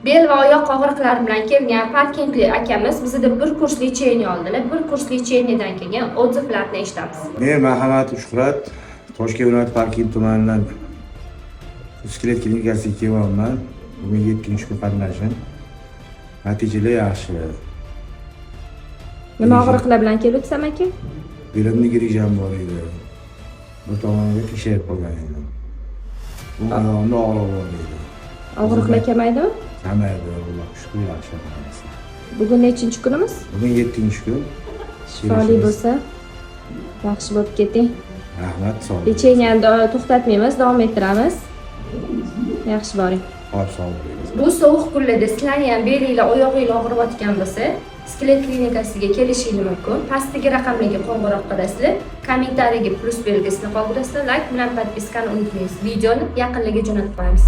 Bel va oyoq og'riqlari bilan kelgan parkentli akamiz bizada bir kurs лечение oldilar. Bir kurs лечение dan kelgan отзыв larni eshitamiz. Men Marhamat Shuhrat, Toshkent viloyati, Parkent tumanidan Skelet klinikasiga kelyapman. Bugun yettinchi kun qatnashim. Natijalar yaxshi. Nima og'riqlar bilan kelibsan, aka? Belimda грыжа m bor edi. Bir tomonga qiyshayib qolgan edim. Bu oyog'imda og'riq bor edi. Og'riqlar kamaydimi? Kamaydi, Allohga shukur, yaxshi hammasi. Bugun nechinchi kunimiz? Bugun yettinchi kun. Shifoli bo'lsa, yaxshi bo'lib keting. Rahmat, sog' bo'ling. Лечение ni to'xtatmaymiz, davom ettiramiz. Yaxshi boring. Xo'p, sog' bo'ling. Bu sovuq kunlarda sizlarni ham belinglar, oyog'inglar og'riyotgan bo'lsa, Skelet klinikasiga kelishinglar mumkin. Pastdagi raqamlarga qo'ng'iroq qilasizlar, kommentariyaga plyus belgisini qoldirasizlar, layk bilan подписка ni unutmaysiz. Videoni yaqinlarga jo'natib qo'yamiz.